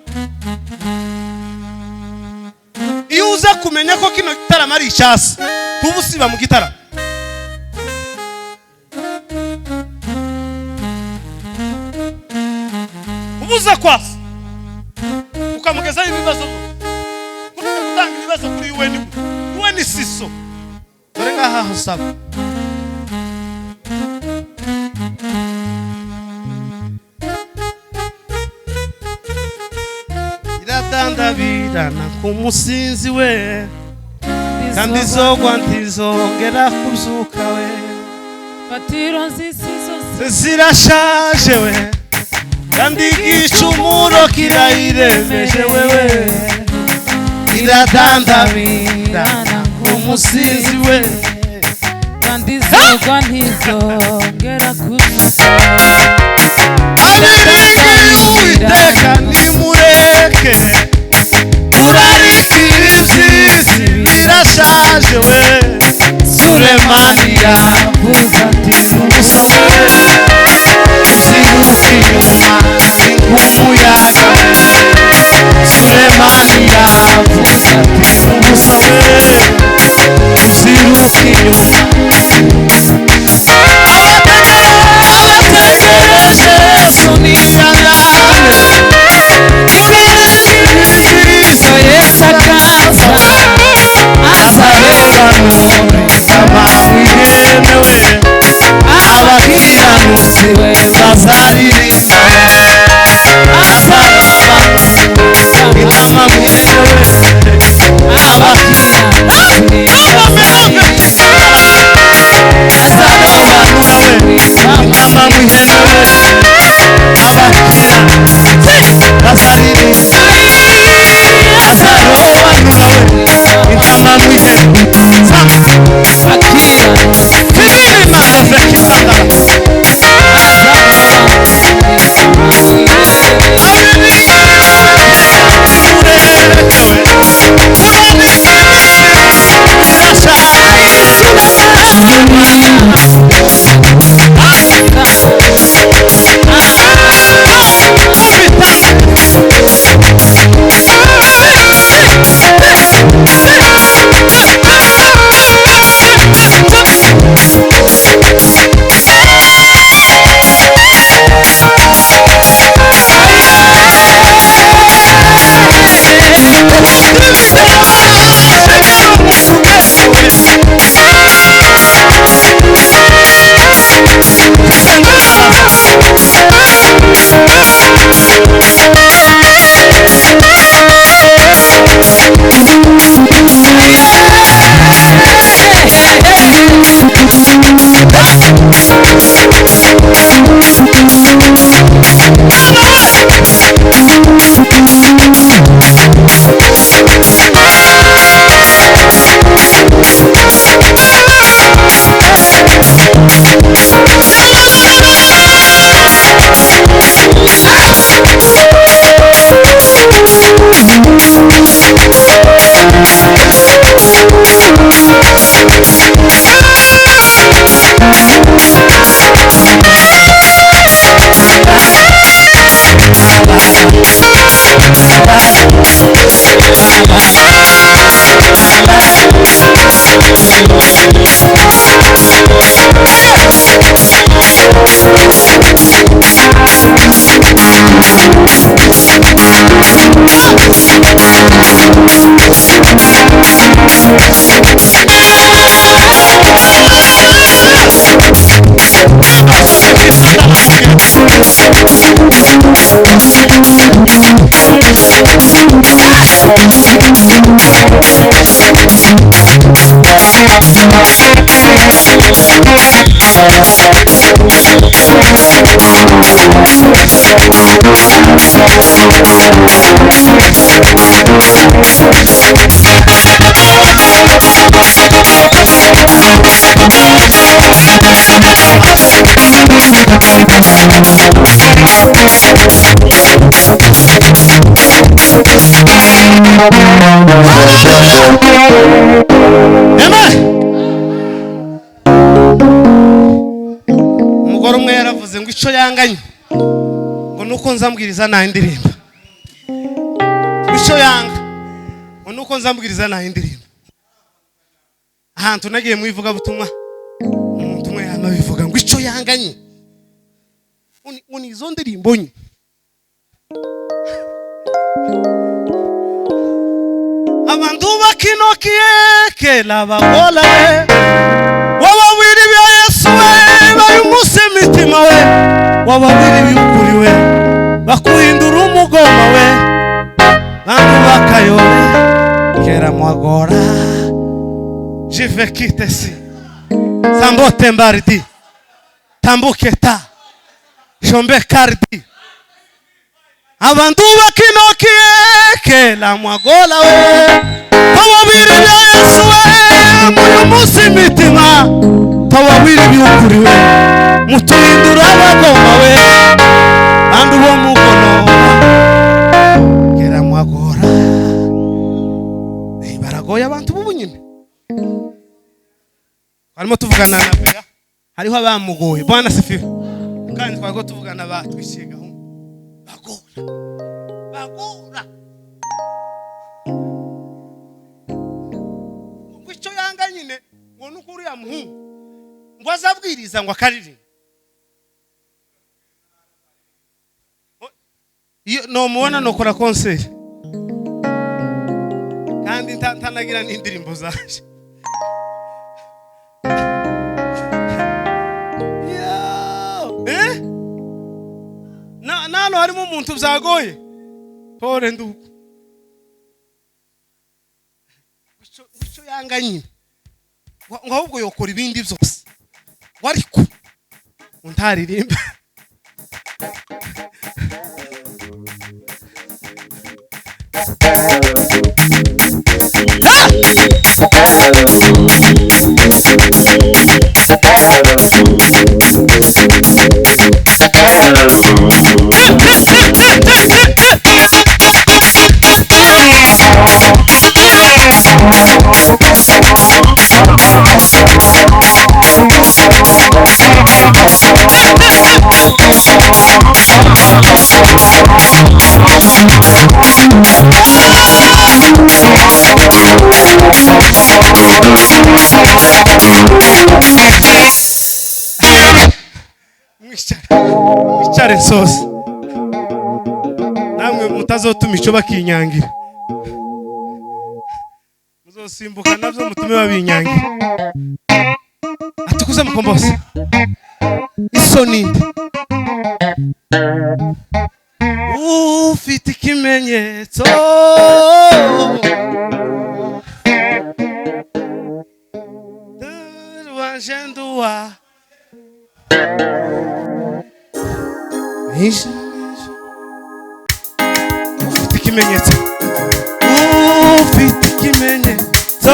Iyo uza kumenya ko kino gitaramo ari icyasi, tubusiba mu gitaramo. Ubuza kwasa ukamugezaho ibibazo, gutanga ibibazo kuri UN, UN siso. Dore ngaha usaba iradandabirana ku musinzi we, kandi izogwa ntizongera kubyuka we, fatiro z'isi zose zirashaje we, kandi igicumuro kirayiremeje wewe, iradandabirana ku musinzi we, kandi Izogwa ntizongera kuzuka. Abiringiye Uwiteka nimureke kurarikira iby'isi birashaje we. Sulemani yavuze ati Ubusa we, uziruka inyuma ni nk'umuyaga we. Sulemani yavuze ati ubusa we, uziruka inyuma. Abategereje Yesu niyangane, kurarikira iby'isi. Yesu akaza Azarobanura intama w'ihene we, abakiranutsi we bazaririmba. Azarobanura intama w'ihene we, azarobanura we intama w'ihene we, abakiranutsi bazaririmba. Azarobanura we intama w'ihene. Kibiri mandave kisandara. Amen. Umugore umwe yaravuze ngo ico yanganye ngo nuko nzambwiriza nta indirimbo. Ico yanga ngo nuko nzambwiriza nta indirimbo. Ahantu nagiye mu ivugabutumwa, umuntu umwe yama bivuga ngo ico yanganye uni izo ndirimbo nye. Abantu bakinokiye labagola we, wababwira ibya Yesu we, bayumuse imitima we, wababwira iby'ukuri we, bakuhindura umugoma we, bantu bakayobe kera mwagora. Jive kitesi sambote mbardi tambuke ta shombe kardi. Abantu bakinokiye la mwagola we, wababwira ibya Yesu we, muyumuse imitima. Tawawiri byukuriwe mutuhindura abagoma we bandu bo mukono kera mwagora baragoye abantu bubu nyine harimo tuvugana na Bea hariho abamugoye bwana sifiwe kandi twago tuvugana batwishiye gahunda bagora bagora ngo icyo yanga nyine ngo nuko uriya muhungu ngo azabwiriza ngo akaririmba iyo nomubona nokora concert kandi ntanagira n'indirimbo zaje nano harimo umuntu byagoye pore nduko icyo yanga nyine ngo ahubwo yokora ibindi byose wariko untaririmba Mwicare sose namwe mutazotuma ico bakinyangira muzosimbuka navyo mutume babinyangira atukuze mukombose isoni ufite ikimenyetso Rwanjendua ufite ikimenyetso ufite ikimenyetso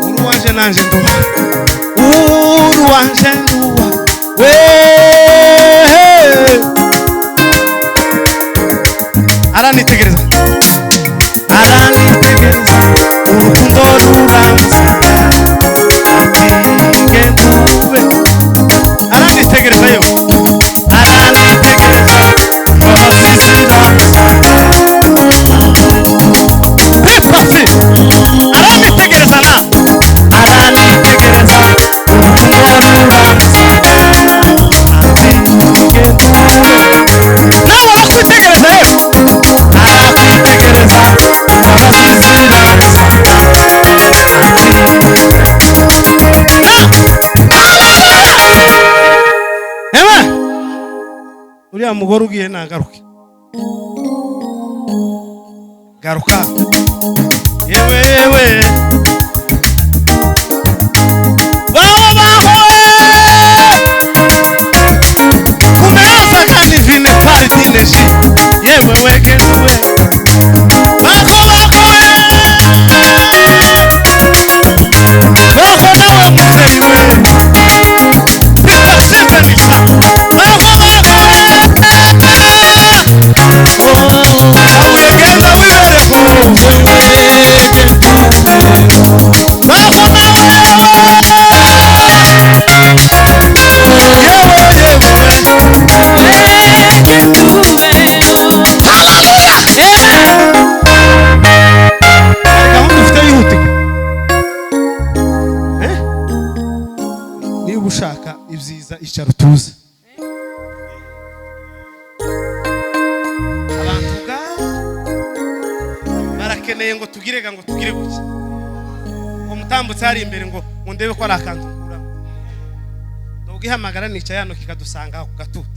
uruwanje nanje nduwa uruwanje nduwa we aranitegereza aranitegereza urukundo ruransiga ati ube aranitegereza yo aranitegereza imbabazi ziransaga bipasi aranitegereza na aranitegereza urukundo ruransaga ati ube nawe arakwitegereza rero arakwitegereza imbabazi ziransaga uriya mugore ugiye nagaruke garuka yewe yewe baho baho kumeanza kandi vine pari dineji yewe wegenduwe bako bako bako nawe muzeyi we bitasimbanisa bako bako awuyegenda wibereko bako nawe yewe yewe haleluya gahunda ufite yihutirwa niba ushaka ibyiza icara utuze abantu ubwabo barakeneye ngo tugire ngo tugire guke ngo mutambutse hari imbere ngo ndebe ko ari akantu ukuramo nubwo nicaye hano kikadusanga ku gatuta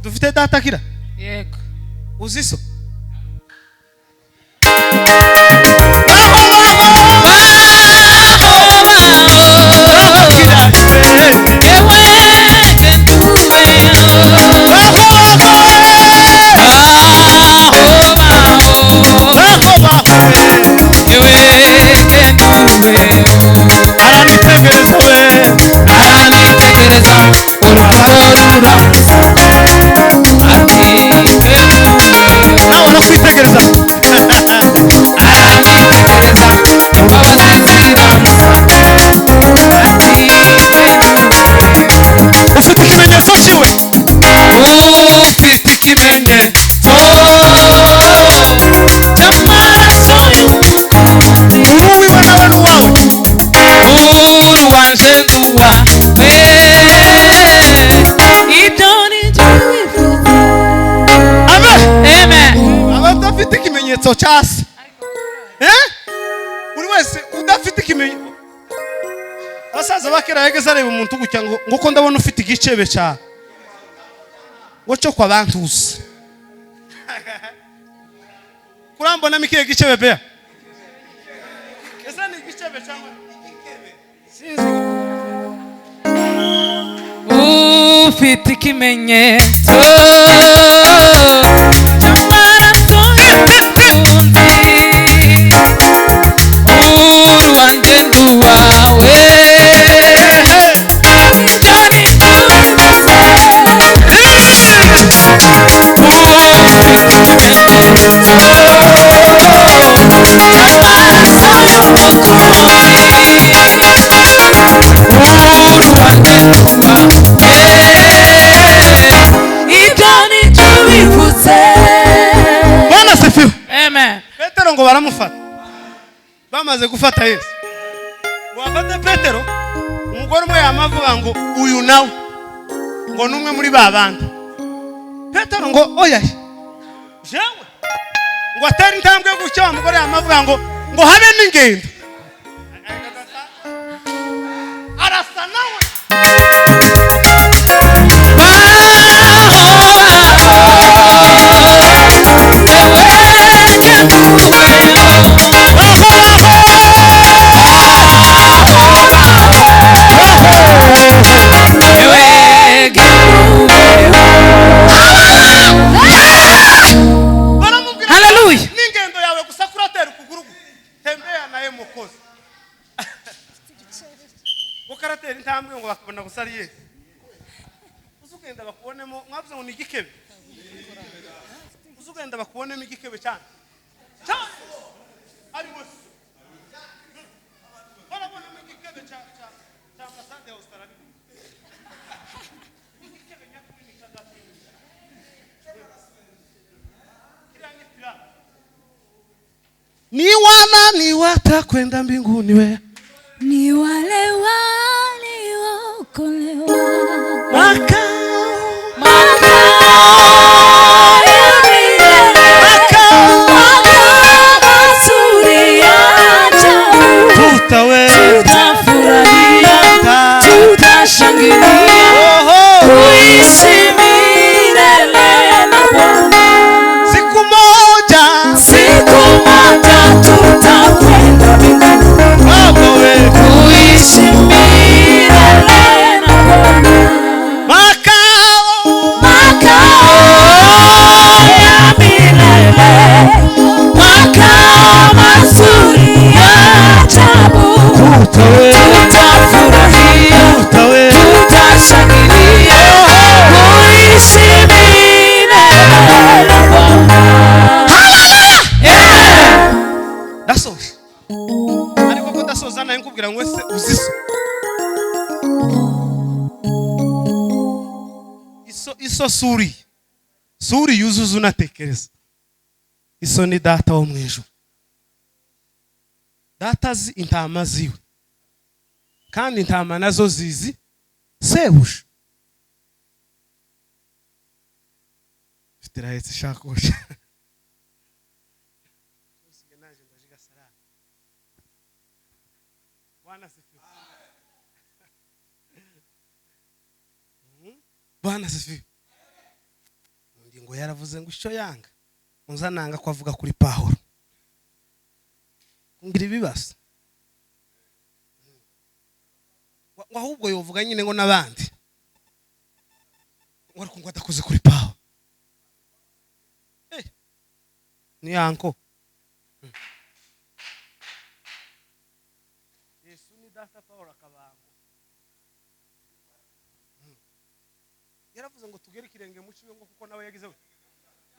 dufite data kira yego uzi so Ewe Ikimenyetso cya se. Eh? Buri wese udafite ikimenyetso, abasaza ba kera yageze areba umuntu gutya ngo nguko ndabona ufite igicebe cya ngo cyo kwa bantuzi. Kurambonamo ikihe gicebe bea? Ese ni igicebe cyangwa sinzi? Ufite ikimenyetso cy'amaraso y'umukunzi, uruwanjye ndi uwawe, ibyo ni byo bivuze. Ufite ikimenyetso cy'amaraso y'umukunzi, uruwanjye ndi uwawe, ibyo ni byo bivuze. Bwana asifiwe. Amen. Petero ngo baramufata. Bamaze gufata Yesu, ngo bafate Petero, umugore umwe yamavuga ngo uyu nawe ngo ni umwe muri ba bandi. Petero ngo oya, jewe. Ngo atere intambwe gutya, wa mugore yamavuga ngo habe n'ingendo, arasa nawe. Baramubwira Hallelujah. n'ingendo yawe gusa kuratera ukuguru tembea naye mukozi ngo karatera intambwe, ngo bakabona gusa ari Yesu. Uzi ugenda bakubonemo, mwavuze ngo ni igikebe, uzi ugenda bakubonemo igikebe cyane cyane ari wese barabonamo igikebe cya ambasade ya Australia. Igikebe nyakuri ni kagati kiriya ni pirate. Ni wanani watakwenda mbinguni we? Ni wale waliokolewa. Makao Makao ya milele. Makao Makao mazuri ya ajabu. Tutaweza Tutafurahia, tutashangilia, Oho. Kuishi milele na Bwana. Siku moja. Siku moja tutakwenda mbinguni. Baba we. Kuishi milele na Bwana. Makao Makao ya milele, makao mazuri ya ajabu. Tutafurahia, tutashangilia, kuishi milele na Bwana. Ndasoje, ariko ko ndasoza nawe nkubwira ngo ese uzi so iso iso suri suri yuzuza unatekereza iso ni data wo mu ijuru. Data azi intama ziwe, kandi intama nazo zizi sebuja. Mfite irahetse ishakoshi. Usigaye naje ndajiga salama. Bwana asifiwe. Bwana asifiwe. Undi ngo yaravuze ngo icyo yanga unzananga ko avuga kuri Pawulo ngira ibibazo, ngo ahubwo yovuga nyine ngo n'abandi, ngo ariko ngo adakoze kuri Pawulo. Ni yanko Yesu ni data, Pawulo akabango. Yaravuze ngo tugere ikirenge mu ciwe, ngo kuko nawe yagize we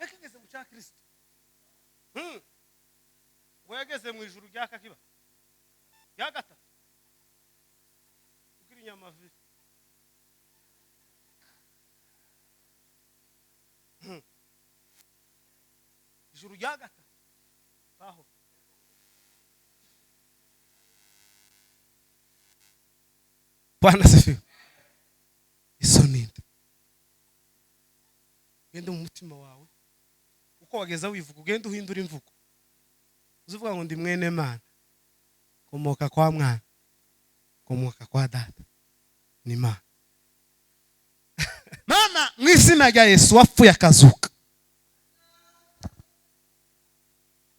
yakigeze mu cya Kristo. Ngo yageze mu ijuru rya kakiba rya gatatu kugira inyama vi. Ijuru rya gatatu aho. Bwana asifiwe. Iso ninde? Ugende mu mutima wawe uko wageza wivuga, ugende uhindura imvugo. Uzuvuga ngo ndi mwene Mana, komoka kwa mwana, komoka kwa data ni Mana. Mana mu izina rya Yesu wapfuye akazuka,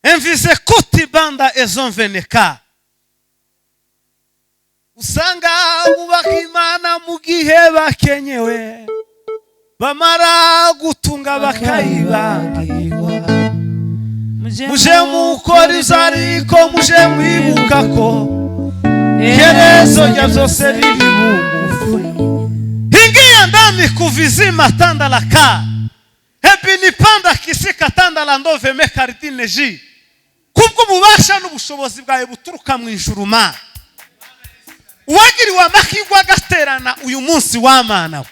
envize kuti banda ezonveneka. Usanga bubaka Imana mu gihe bakenyewe, bamara gutunga bakayibagirwa. Muje mukora ibyo ariko muje mwibuka ko iherezo rya byose riri bugufi. Ingia ndani kuvizima tanda la ka hebi nipanda kisika tanda la ndove mekaridine ji. Kubw'ububasha n'ubushobozi bwawe buturuka mu ijuru Mana, uwagiriwe amahirwe agaterana uyu munsi w'Amana we,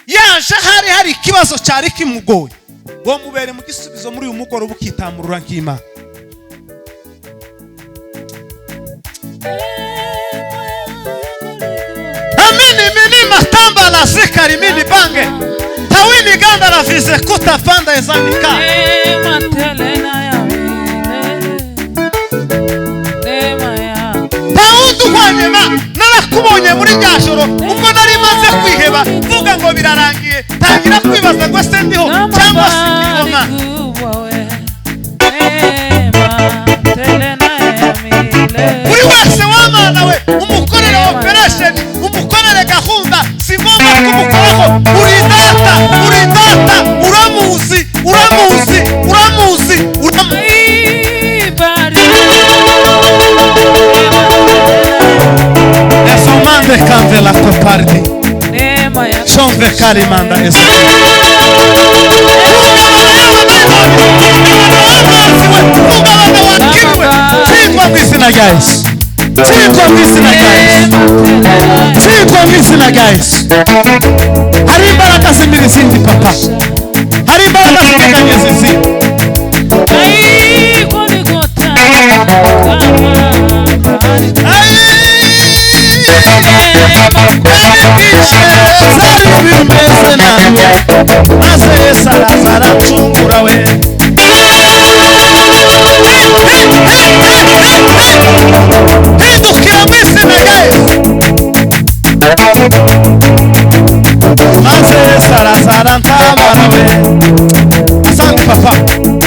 yaje hari hari ikibazo cyari kimugoye, wo mubere mu gisubizo muri uyu mugoroba ukitamurura nk'Imana. Amini mini matamba la zikari mini bange tawini ganda la vize kuta panda ezanika. Narakubonye muri rya joro ubwo nari maze kwiheba, mvuga ngo birarangiye, tangira kwibaza ngo se ndiho cyangwa se ndiho Mana. Buri wese w'Amana we umukorere operation, umukorere gahunda, si ngombwa kumukoraho. Uri data, uri data, uramuzi, uramuzi, uramuzi, uramuzi. Esomande kanvela kopardi. Chonve karimanda eso. Tsindwa mu izina rya Yesu. Tsindwa mu izina rya Yesu. Tsindwa mu izina rya Yesu. Hari imbaraga zimira izindi papa. Hari imbaraga zinyeganyeza izindi. Maze Yesu araza aracungura we. Hindukira mu izina rya Yesu. Maze Yesu araza arantabara we. Asante papa,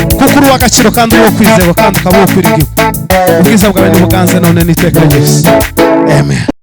kuko uri uw'agaciro kandi uri uwo kwizerwa kandi ukaba uwo kwiringirwa. Ubwiza bwawe nibuganze none n'iteka ryose. Amen.